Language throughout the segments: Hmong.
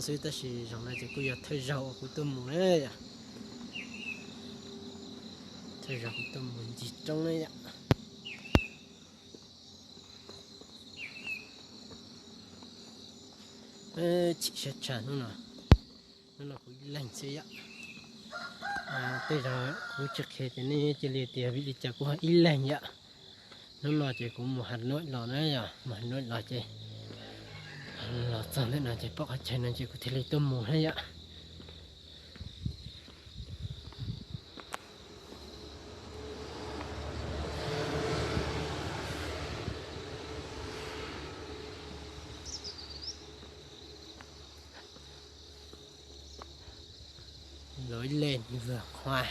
Xwb tab sis zaum no ces kuj yog thawj zaug uas kuv tuaj mus na yom. Thawj zaug kuv tuaj mus ncig roob na yom. Chim siab tshaj hnub no, hnub no kuv ib leeg xwb yom. Tej zaum kuv tsis qhia ces nej cia li tias vim li cas kuv ho ib leeg yom. Hnub no ces kuv mus Hà Nội los na yom, mus Hà Nội los ces los txog ntawm no ces pom qhov chaw no ces kuv thiaj li tuaj mus na yom. Lawv ib leeg vwg qhua,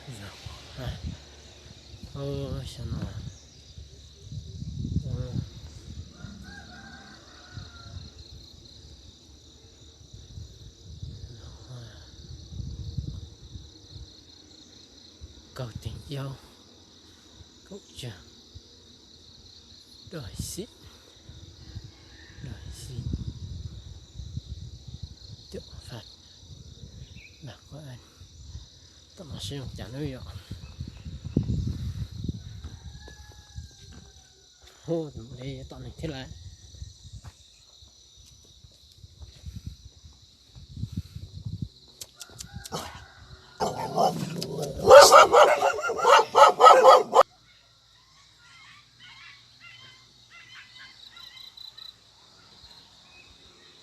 vwg qhua, xyov no, kaum teev ib, kaum tsawg, doj xim, doj xim, tuam faj, tom no sib zoo cas na yom. Hu, tom neeg thiab lawm.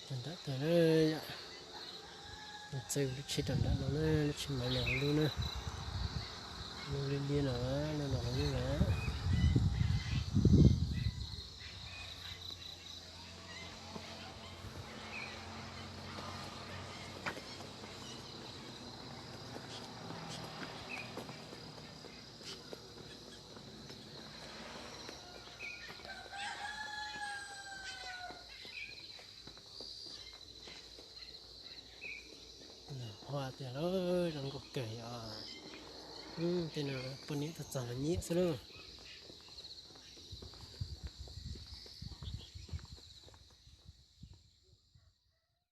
Rau nram tag, txawb lub tsheb rau nram no na, lub tsheb Mav Liag lub na, lub liab liab no, lub no lub na. Hos tias lawv zoo nkauj kawg yom. Tej no poj niam tuaj txog los nyiam xwb lauj.